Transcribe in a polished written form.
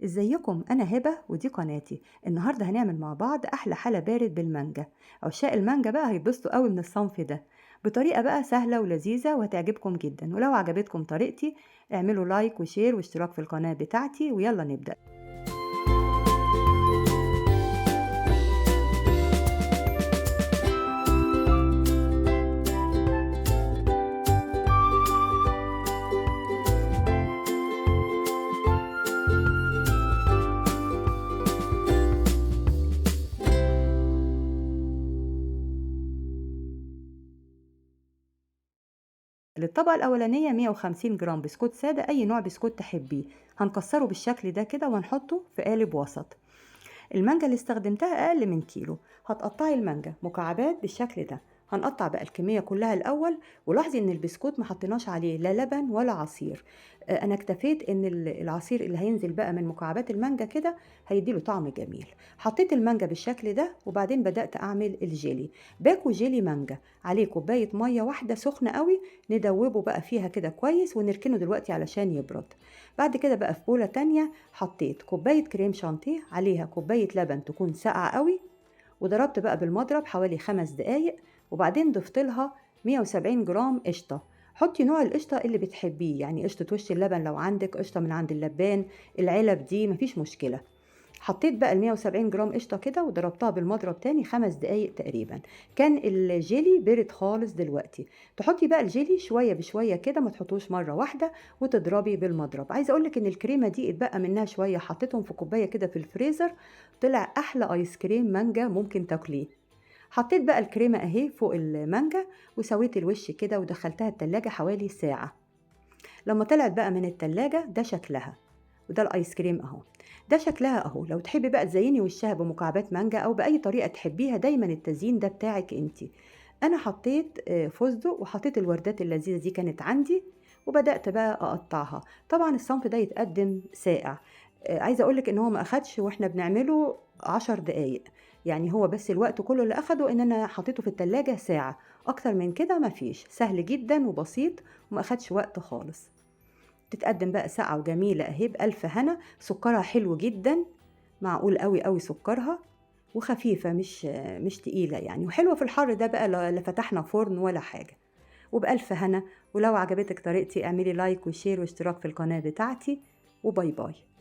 ازيكم؟ انا هبه ودي قناتي. النهارده هنعمل مع بعض احلى حلا بارد بالمانجا. عشاق المانجا بقى هيتبسطوا قوي من الصنف ده بطريقة بقى سهلة ولذيذه وهتعجبكم جدا. ولو عجبتكم طريقتي اعملوا like و share واشتراك في القناة بتاعتي، ويلا نبدا. للطبقة الأولانية 150 جرام بسكوت سادة، أي نوع بسكوت تحبيه، هنكسره بالشكل ده كده وهنحطه في قالب وسط. المانجا اللي استخدمتها أقل من كيلو. هتقطعي المانجا مكعبات بالشكل ده. هنقطع بقى الكمية كلها الأول، ولاحظي إن البسكوت ما حطيناش عليه لا لبن ولا عصير. أنا اكتفيت إن العصير اللي هينزل بقى من مكعبات المانجا كده هيديله طعم جميل. حطيت المانجا بالشكل ده، وبعدين بدأت أعمل الجيلي. باكو جيلي مانجا عليه كوباية مية واحدة سخنة قوي، ندوبه بقى فيها كده كويس ونركنه دلوقتي علشان يبرد. بعد كده بقى في بولة تانية حطيت كوباية كريم شانتيه عليها كوباية لبن تكون ساقعة قوي، وضربت بقى بالمضرب حوالي 5 دقايق، وبعدين ضفت لها 170 جرام قشطة. حطي نوع القشطة اللي بتحبيه، يعني قشطة وش اللبن لو عندك، قشطة من عند اللبان، العلب دي مفيش مشكلة. حطيت بقى ال 170 جرام قشطة كده وضربتها بالمضرب تاني 5 دقايق تقريبا. كان الجيلي برد خالص دلوقتي. تحطي بقى الجيلي شوية بشوية كده، ما تحطوش مرة واحدة، وتضربي بالمضرب. عايزة اقولك ان الكريمة دي اتبقى منها شوية، حطيتهم في كوباية كده في الفريزر، طلع احلى ايس كريم مانجا ممكن تاكليه. حطيت بقى الكريمة اهي فوق المانجا وسويت الوش كده ودخلتها التلاجة حوالي ساعة. لما طلعت بقى من التلاجة ده شكلها، وده الايس كريم اهو، ده شكلها اهو. لو تحبي بقى تزيني وشها بمكعبات مانجا او باي طريقه تحبيها، دايما التزيين ده بتاعك انتي. انا حطيت فستق وحطيت الوردات اللذيذة دي كانت عندي، وبدات بقى اقطعها. طبعا الصنف ده يتقدم ساقع. عايزه اقولك ان هو ما اخدش واحنا بنعمله 10 دقايق، يعني هو بس الوقت كله اللي اخده ان انا حطيته في التلاجة ساعة، اكتر من كده ما فيش. سهل جدا وبسيط وما اخدش وقت خالص. تتقدم بقى ساقعة وجميلة اهي بألف هنا. سكرها حلو جدا، معقول قوي قوي سكرها، وخفيفة مش تقيلة يعني، وحلوة في الحر ده بقى، لا فتحنا فرن ولا حاجة. وبألف هنا. ولو عجبتك طريقتي اعملي like و share واشتراك في القناة بتاعتي، و bye bye.